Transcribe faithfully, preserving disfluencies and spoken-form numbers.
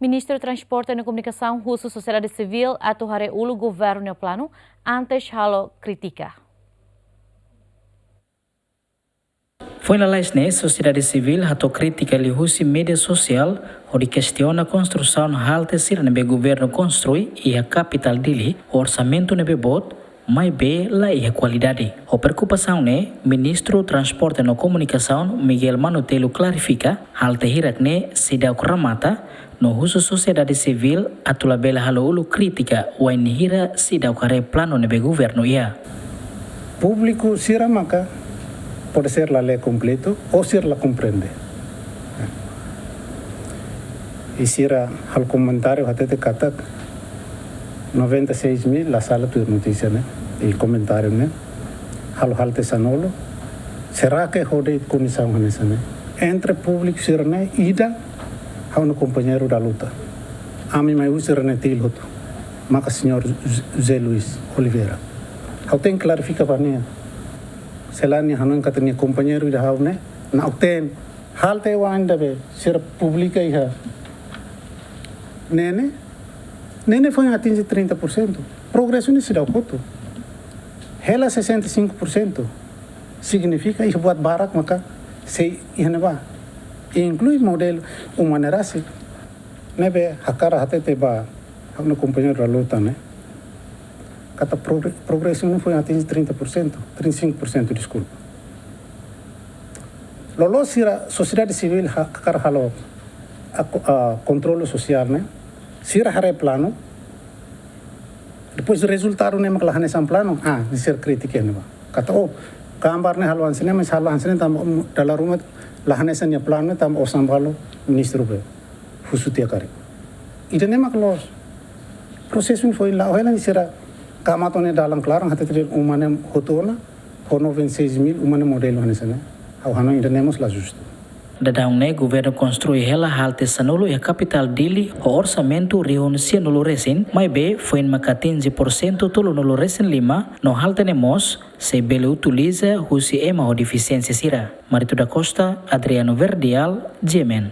Ministru Transporte no Komunikasaun husu sosiedade sivíl atu haree uluk governu nia planu antes halo kritika. Foin lalais ne'e, sosiedade sivíl hato'o krítika liuhusi média sosiál hodi kestiona konstrusaun halte sira ne'ebé governu konstrui iha kapitál Dili ho orsamentu ne'ebé boot, maibé la iha kualidade. Ho preokupasaun ne'e, Ministru Transporte no Komunikasaun Miguel Manutelu klarifika, halte hirak ne'e seidauk remata, no husu sosiedade sivíl atu labele halo uluk krítika wainhira seidauk haree planu ne'ebé governu iha. Públiku sira maka pode ser la lee kompletu ou sira la komprende. I sira halo komentáriu hatete katak noventa e seis mil, la sala tuir notísia ne'e, i komentáriu ne'e. Halo halte sanulu. Será que hodi kondisaun hanesan ne'e? Entre públiku sira-ne'e ida ha'u-nia kompañeiru da luta. Ami mai husi RENETIL hotu. Maka señór José Luis Oliveira. Ha'u tenke klarifika ba nia. Se lae nia hanoin katak nia kompañeiru ida ha'u ne'e, na'ok-teen. Halte ida ne'ebé sira publika iha ne'e ne'e, ne'e ne'e foin atinje trinta por cento. Progresu ne'e seidauk kotu. Hela sessenta e cinco por cento. Signifika iha buat barak maka sei iha ne'ebá. Inklui modelu uma ne'e rasik. Ne'ebé hakarak hatete ba ha'u-nia kompañeiru da luta ne'e katak progre-, progresu ne'e foin atinje trinta por cento, trinta e cinco por cento, deskulpa. Loloos sira sosiedade sivíl ha-, hakarak halo a ko-, a kontrolu sosiál ne'e, sira haree planu, depois rezultadu ne'e mak la hanesan planu, ah, sira kritika ne'ebá. Katak, oh, gambar ne'e halo hanesan ne'e, mas halo hanesan ne'e tanba, um, dala ruma la hanesan nia planu ne'e tanba osan balu ministru be husu tiha karik. Ida-ne'e mak loos. Prosesu ne'e foin la'o hela, sira kamata ne'e dalan klaran, hatete uma ne'e hotu ona, ho noventa e seis mil uma ne'e modelu hanesan ne'e. Ha'u hanoin ida-ne'e mós la justu. Daudaun ne'e governu konstrui hela halte sanulu iha kapitál Dili ho orsamentu rihun sianulu resin, maibé foin maka atinje porsentu tolunulu resin lima, no halte ne'e mós sei bele utiliza husi ema ho defisiénsia sira. Marito da Costa, Adriano Verdial, GMN.